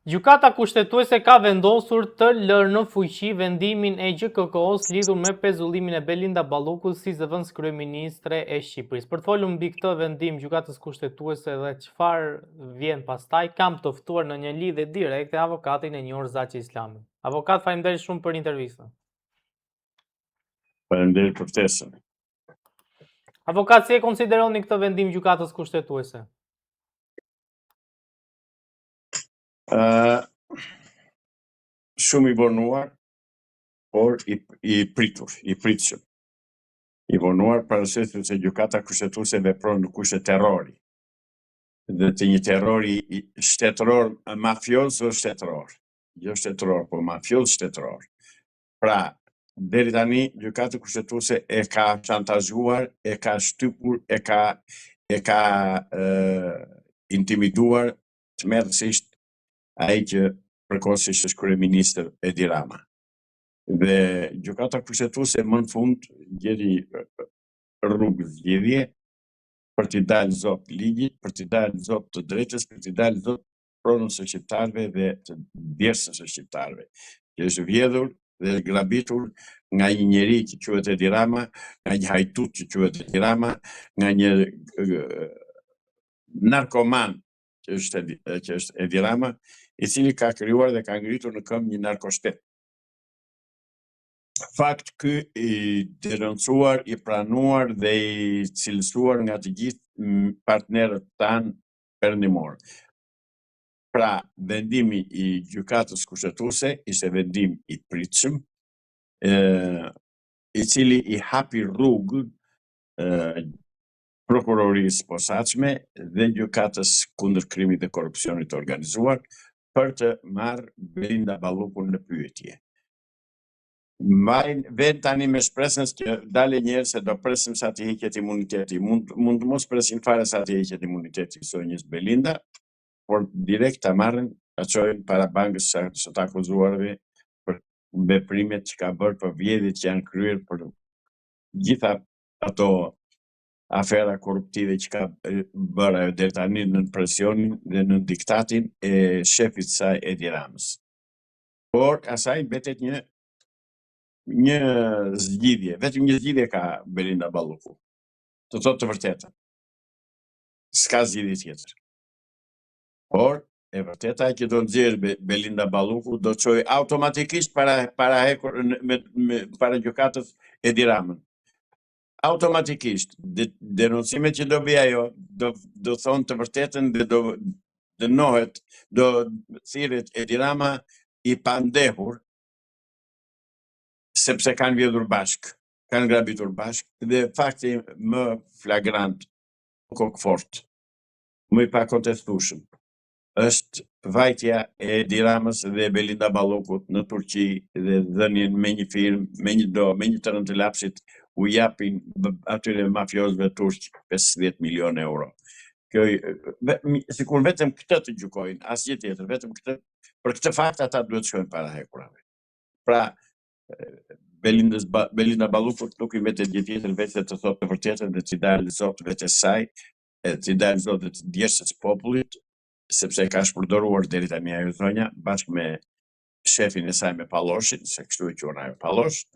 Gjykata Kushtetuese ka vendosur të lërë në fuqi vendimin e GJKKO-së lidhur me pezullimin e Belinda Ballukut si zëvendëskryeministre e Shqipërisë. Për të folur mbi këtë vendim Gjykatës Kushtetuese dhe çfarë vjen pastaj, kam të ftuar në një lidhje direkte avokatin e njohur Zaçe Islami. Avokat, faleminderit shumë për intervistën. Faleminderit për ftesën. Avokat, si e konsideroni këtë vendim Gjykatës Kushtetuese? Uh, shumë i vonuar, por i, i pritur, i pritshëm. I vonuar për arsye se Gjykata Kushtetuese vepron në kushte terrori. Dhe të një terrori shtetëror mafioz o shtetëror. Jo shtetëror, po mafioz shtetëror. Pra, deri tani Gjykata Kushtetuese e ka shantazhuar, e ka shtypur, e ka e ka e, intimiduar tmerrësisht ai që përkohësisht është kryeministër Edi Rama. Dhe Gjykata Kushtetuese më në fund gjeti rrugë zgjidhje për t'i dalë zot ligjit, për t'i dalë zot të drejtës, për t'i dalë zot pronës së shqiptarëve dhe të djersës së shqiptarëve, që është vjedhur dhe është grabitur nga një njeri që quhet Edi Rama, nga një hajdut që quhet Edi Rama, nga një narkoman që është Edi, që është Edi Rama, i cili ka krijuar dhe ka ngritur në këmbë një narkoshtet. Fakt ky i denoncuar, i pranuar dhe i cilësuar nga të gjithë partnerët tanë perëndimorë. Pra, vendimi i Gjykatës Kushtetuese ishte vendim i pritshëm, ë i cili i hapi rrugë Prokurorisë së Posaçme dhe Gjykatës kundër Krimit dhe Korrupsionit të Organizuar për të marrë Belinda Ballukun në pyetje. Mbajnë vend tani me shpresën që dalë një herë se do presim sa t'i hiqet imuniteti. Mund mund të mos presim fare sa t'i hiqet imuniteti zonjës Belinda, por direkt ta marrin, ta çojnë para bankës së, së të akuzuarve për veprimet që ka bërë, për vjedhjet që janë kryer, për gjitha ato afera korruptive që ka bërë ajo deri tani nën presionin dhe nën diktatin e shefit të saj Edi Ramës. Por asaj mbetet një një zgjidhje, vetëm një zgjidhje ka Belinda Balluku. Të thotë të vërtetën. S'ka zgjidhje tjetër. Por e vërteta që do nxjerrë Belinda Balluku do çojë automatikisht para para hekur me, me para gjykatës Edi Ramën. Automatikisht de, denoncimet që do bëjë ajo do do thonë të vërtetën dhe do dënohet, do thirret Edi Rama i pandehur sepse kanë vjedhur bashkë, kanë grabitur bashkë dhe fakti më flagrant kokëfort më i pakontestueshëm është vajtja e Edi Ramës dhe Belinda Ballukut në Turqi dhe dhënien me një firmë, me një do, me një të rënë të lapsit, u japin atyre mafiozëve turq 50 milion euro. Kjo sikur vetëm këtë të gjykojnë, asgjë tjetër, vetëm këtë, për këtë fakt ata duhet të shkojnë para hekurave. Pra, Belindës Belinda Ballukut nuk i mbetet gjë tjetër veçse të thotë të vërtetën dhe t'i dalë zot vetes saj, e t'i dalë zot dhe të djersës popullit, sepse e ka shpërdoruar deri tani ajo zonja bashkë me shefin e saj me Palloshin, se kështu e quan ajo Pallosh.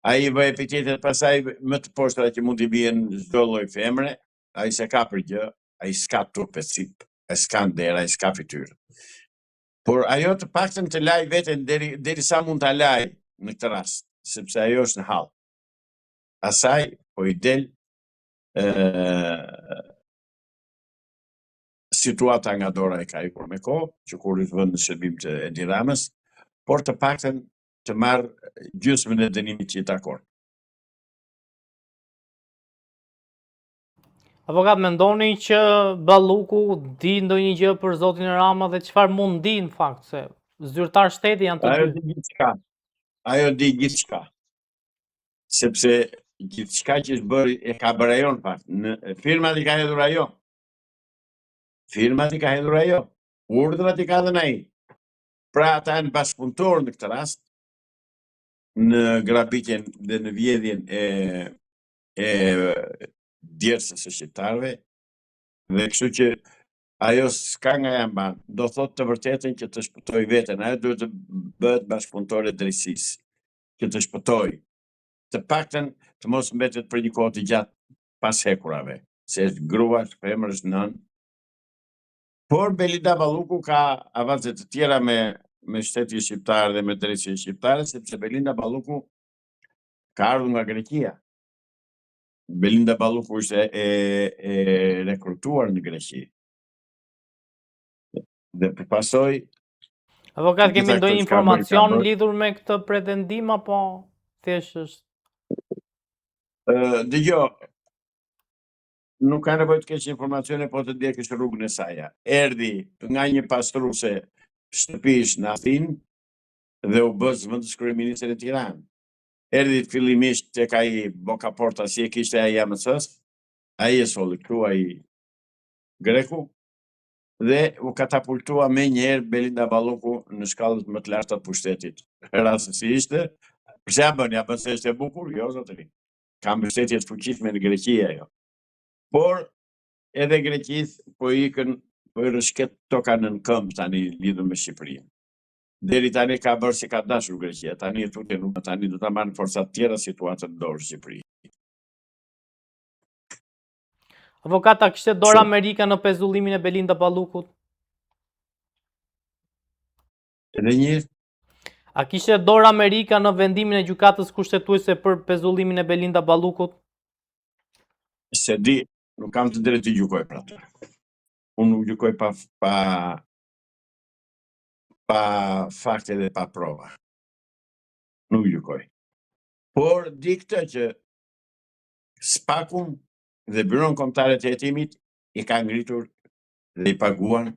Ai i vë epitetet pasaj më të poshtra që mund t'i bien çdo lloj femre, ai s'e ka për gjë, ai s'ka turp e cipë, ai s'ka nder, ai s'ka fytyrë. Por ajo të paktën të lajë veten deri derisa mund ta lajë në këtë rast, sepse ajo është në hall. Asaj po i del situata nga dora e ka ikur me kohë, që kur është vënë në shërbim të Edi Ramës, por të paktën të marrë gjysmën e dënimit që i takon. Avokat, mendoni që Balluku di ndonjë gjë për zotin Rama dhe çfarë mund di në fakt se zyrtar shteti janë të dy. Ajo di gjithçka. Ajo di gjithçka. Sepse gjithçka që është bërë e ka bërë ajo në fakt. Në firmat i ka hedhur ajo. Firmat i ka hedhur ajo. Urdhrat i ka dhënë ai. Pra ata janë bashkëpunëtorë në këtë rast në grabitjen dhe në vjedhjen e e djersës së shqiptarëve dhe kështu që. Ajo s'ka nga ia mban, do thotë të vërtetën që të shpëtojë veten, ajo duhet të bëhet bashkëpunëtore e drejtësisë, që të shpëtojë. Të paktën të mos mbetet për një kohë të gjatë pas hekurave, se është grua, është femër, është nënë. Por Belinda Balluku ka avaze të tjera me me shtetin shqiptar dhe me drejtësinë shqiptare, sepse Belinda Balluku ka ardhur nga Greqia. Belinda Balluku ishte e, e rekrutuar në Greqi. Dhe për pasojë Avokat, kemi ndonjë informacion lidhur me këtë pretendim apo thjesht është Ë, dëgjo, nuk ka nevojë të kesh informacione, po të ndjekësh rrugën e saj. Erdhi nga një pastruese shtëpish në Athinë dhe u bë zëvendëskryeministre në Tiranë. Erdhi fillimisht tek ai Boka Porta si e kishte ai i AMC-së, ai e solli këtu ai greku dhe u katapultua menjëherë Belinda Balluku në shkallët më të larta të pushtetit. Rastësi ishte, përse ia bën, ia bën se është e bukur? Jo, zotëri. Ka mbështetje të fuqishme në Greqi ajo. Por edhe Greqisë po i ikën, po i rrëshqet toka nën këmbë tani lidhur me Shqipërinë. Deri tani ka bërë si ka dashur Greqia, tani e tutje nuk, tani do ta marrin forca të tjera situatën në dorë në Shqipëri. Avokat, a kishte dorë Amerika në pezullimin e Belinda Ballukut? Edhe një herë? A kishte dorë Amerika në vendimin e Gjykatës Kushtetuese për pezullimin e Belinda Ballukut? S'e di, nuk kam të drejtë të gjykoj për atë. Unë nuk gjykoj pa pa pa fakte dhe pa prova. Nuk gjykoj. Por di këtë që SPAK-un dhe Byronë Kombëtare të Hetimit i ka ngritur dhe i paguan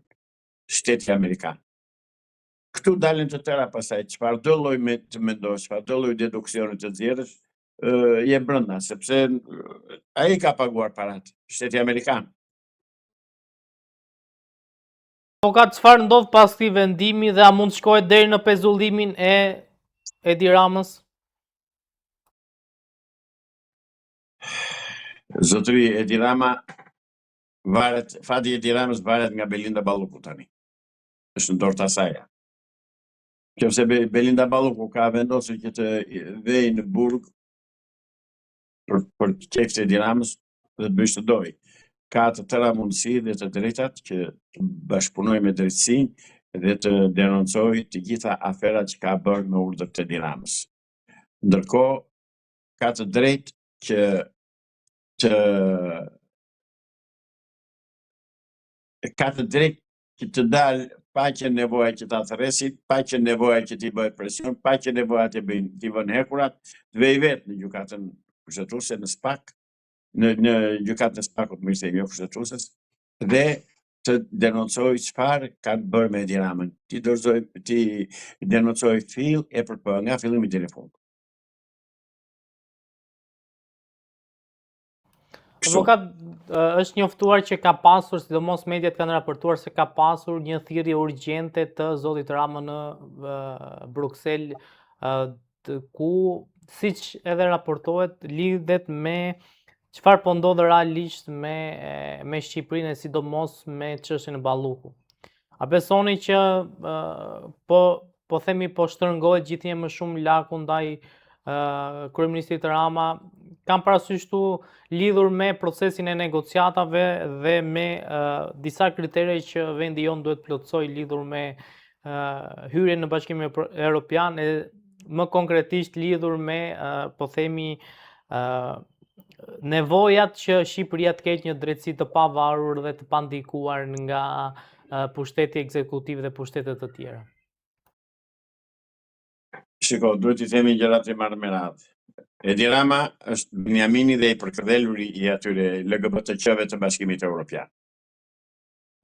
shteti amerikan. Këtu dalin të tëra pastaj, çfarëdo lloj me të mendosh, çfarëdo lloj deduksioni të nxjerrësh, je brenda, sepse ai ka paguar parat, shteti amerikan. Avokat, çfarë ndodh pas këtij vendimi dhe a mund të shkohet deri në pezullimin e Edi Ramës? Zotëri, Edi Rama varet, fati i Edi Ramës varet nga Belinda Balluku tani. Është në dorë të asaj. Qoftë se Belinda Balluku ka vendosur që të vejë në burg për për qejf të Edi Ramës dhe të bëjë ç'të dojë. Ka të tëra mundësi dhe të drejtat që të bashkëpunojë me drejtësinë dhe të denoncojë të gjitha aferat që ka bërë me urdhër të Edi Ramës. Ndërkohë ka të drejtë që të ka të drejtë që të dalë pa qenë nevoja që ta thërresin, pa qenë nevoja që t'i bëhet presion, pa qenë nevoja t'i bëjnë t'i vënë hekurat, të vejë vetë në gjykatën kushtetuese në SPAK, në në gjykatën e SPAK-ut, më thënë, jo kushtetueses, dhe të denoncojë çfarë kanë bërë me Edi Ramën, t'i dorëzojë, t'i denoncojë fill e për pë, nga fillimi deri në fund. Avokat është njoftuar që ka pasur, sidomos mediat kanë raportuar se ka pasur një thirrje urgjente të zotit Rama në Bruksel, ku siç edhe raportohet lidhet me çfarë po ndodh realisht me me Shqipërinë e sidomos me çështjen e Ballukut. A besoni që po po themi po shtrëngohet gjithnjë më shumë laku ndaj kryeministrit Rama? Kam parasysh këtu lidhur me procesin e negociatave dhe me disa kritere që vendi jonë duhet plotësojë lidhur me hyrjen në Bashkimin Evropian e më konkretisht lidhur me po themi nevojat që Shqipëria të ketë një drejtësi të pavarur dhe të pandikuar nga pushteti ekzekutiv dhe pushtete të tjera. Shiko, duhet t'i themi gjërat i marrë me radhë. Edi Rama është Benjamini dhe i përkëdheluri i atyre LGBTQ-ve të Bashkimit Evropian.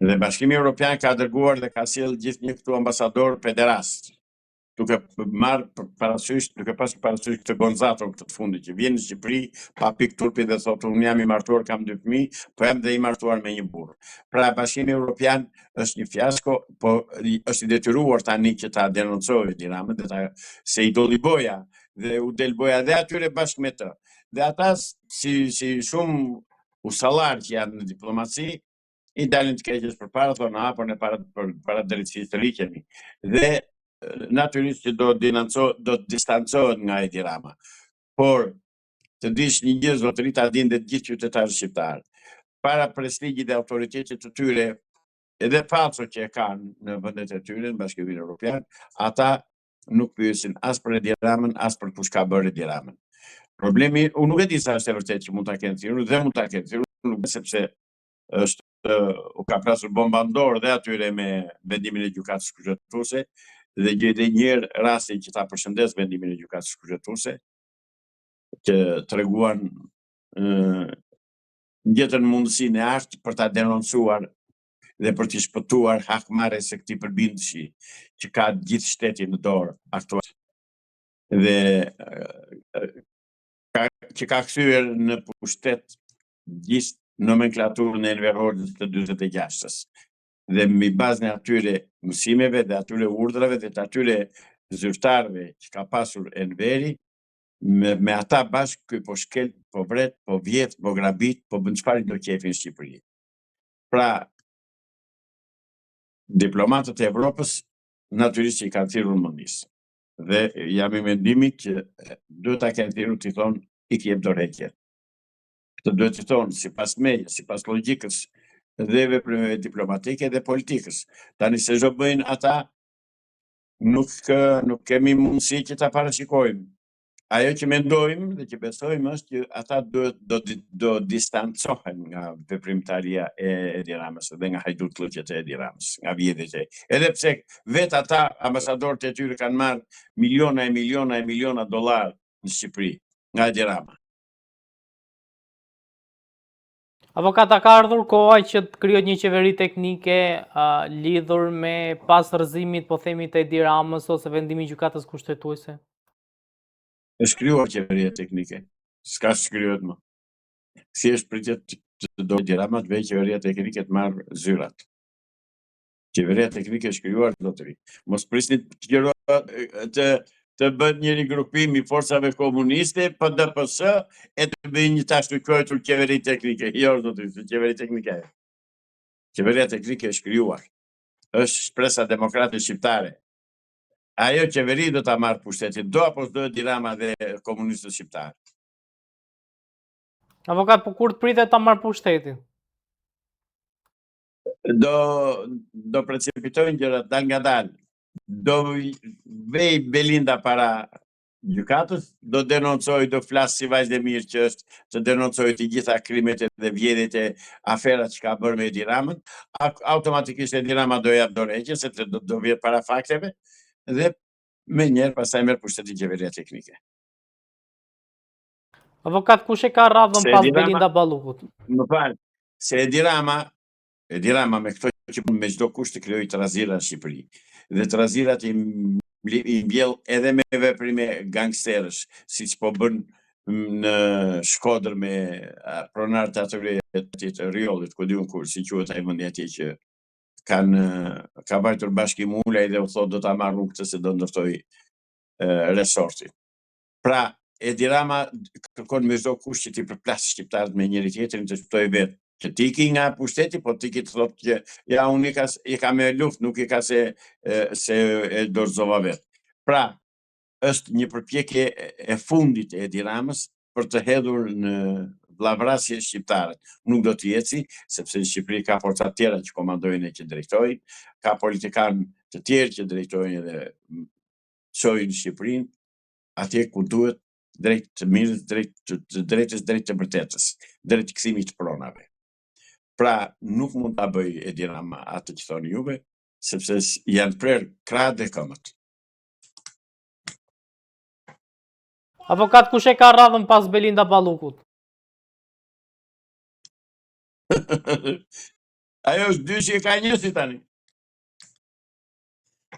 Dhe Bashkimi Evropian ka dërguar dhe ka sjellë gjithnjë këtu ambasadorë pederastë, duke marrë parasysh, duke pasur parasysh këtë Gonzaton këtë të fundit që vjen në Shqipëri pa pikë turpi dhe thotë unë jam i martuar, kam dy fëmijë, po jam dhe i martuar me një burrë. Pra Bashkimi Evropian është një fiasko, po është i detyruar tani që ta denoncojë Edi Ramën dhe ta se i dolli boja dhe u del boja dhe atyre bashkë me të. Dhe ata si si shumë ustallarë që janë në diplomaci, I dalin të keqes përpara, thonë a, po ne para, për, para drejtësisë tërhiqemi. Dhe natyrisht që do dinanco, do të distancohen nga Edi Rama. Por të dish një gjë zotëri ta dinë dhe të gjithë qytetarët shqiptarë. Para prestigjit dhe autoritetit të tyre, edhe falso që e kanë në vendet e tyre në Bashkimin Evropian, ata nuk pyesin as për Edi Ramën, as për kush ka bërë Edi Ramën. Problemi, unë nuk e di sa është e vërtetë që mund ta kenë thirrur dhe mund ta kenë thirrur, nuk sepse është u ka plasur bomba në dorë dhe atyre me vendimin e gjykatës kushtetuese dhe gjej dhe një herë rastin që ta përshëndes vendimin e gjykatës kushtetuese që treguan gjetën mundësinë e artë për ta denoncuar dhe për t'i shpëtuar hakmarrjes së këtij përbindëshi që ka gjithë shtetin në dorë aktual dhe ka, që ka kthyer në pushtet gjithë nomenklaturën e Enver Hoxhës të 46-ës. Dhe mbi bazën e atyre mësimeve dhe atyre urdhrave dhe të atyre zyrtarëve që ka pasur Enveri, me, me ata bashkë ky po shkel, po vret, po vjedh, po grabit, po bën çfarë i do qejfi në Shqipëri. Pra, diplomatët e Evropës natyrisht që i kanë thirrur mendjes. Dhe jam i mendimit që duhet ta kenë thirrur t'i thonë ik jep dorëheqje. Këtë duhet t'i thonë sipas meje, sipas logjikës dhe veprimeve diplomatike dhe politikës. Tani se ç'do bëjnë ata, nuk nuk kemi mundësi që ta parashikojmë. Ajo që mendojmë dhe që besojmë është që ata duhet do do distancohen nga veprimtaria e Edi Ramës dhe nga hajdutllëqet e Edi Ramës, nga vjedhjet e. Edhe pse vetë ata ambasadorët e tyre kanë marrë miliona e miliona e miliona dollarë në Shqipëri nga Edi Rama. Avokat, a ka ardhur koha që të krijohet një qeveri teknike uh, lidhur me pas rrëzimit, po themi të Edi Ramës ose vendimi i gjykatës kushtetuese? Është krijuar qeveria teknike. S'ka ç'krijohet më. Si është pritet të do Edi Rama të vejë qeveria teknike të marrë zyrat. Qeveria teknike është krijuar zotëri. Mos prisni të të të bëhet një rigrupim i forcave komuniste, PDPS, e të bëjë një të ashtuquajtur qeveri teknike. Jo, zotëri, se qeveri teknike. Qeveria teknike është krijuar. Është shpresa demokrate shqiptare. Ajo qeveri do ta marrë pushtetin, do apo s'do Edi Rama dhe komunistët shqiptarë. Avokat, po kur të pritet ta marrë pushtetin? do do precipitojnë gjërat dalngadalë. Do vej Belinda para gjykatës, do denoncojë, do flasë si vajzë e mirë që është, të denoncojë të gjitha krimet dhe vjedhjet e aferat që ka bërë me Edi Ramën, automatikisht Edi Rama do japë dorëheqje sepse do do vihet para fakteve dhe menjëherë pastaj merr pushtetin qeveria teknike. Avokat, kush e ka radhën pas Belinda Ballukut? Më fal, se Edi Rama, Edi Rama me këto që me çdo kusht të krijojë trazira në Shqipëri. Dhe trazirat i i mbjell edhe me veprime gangsterësh, siç po bën në Shkodër me pronarët e atyre të Rrjollit, ku di unë kur, si quhet ai vendi atje që kanë ka vajtur Bashkim Ulaj dhe u thotë do ta marr unë këtë se do ndërtoj resortin. Pra, Edi Rama kërkon me çdo kusht që t'i përplasë shqiptarët me njëri tjetrin të shpëtojë vetë. Që të iki nga pushteti, po të iki të thotë që ja unë ika, ika me luftë, nuk ika se, se e dorëzova vetë. Pra, është një përpjekje e fundit e Edi Ramës për të hedhur në vllavrasje shqiptarët. Nuk do të eci, sepse në Shqipëri ka forca të tjera që komandojnë e që drejtojnë, ka politikanë të tjerë që drejtojnë edhe çojnë Shqipërinë atje ku duhet drejt të mirës, drejt të, të drejtës, drejt të vërtetës, drejt kthimit të pronave. Pra, nuk mund ta bëjë Edi Rama atë që thoni juve, sepse janë prerë krahët dhe këmbët. Avokat, kush e ka radhën pas Belinda Ballukut? Ajo është dyshi e ka njësi tani.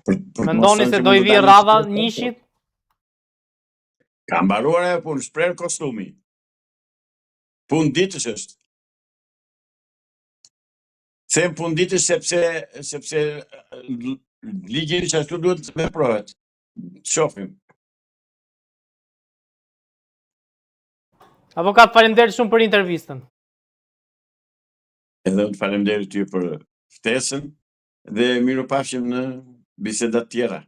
Për, për Mendoni se do i vijë radha njëshit? Ka mbaruar ajo punë, është prerë kostumi. Punë ditësh është. Them punë ditësh sepse sepse ligjërisht ashtu duhet të veprohet. Shofim. Avokat, faleminderit shumë për intervistën. Edhe unë të falemnderit ty për ftesën dhe mirupafshim në biseda të tjera.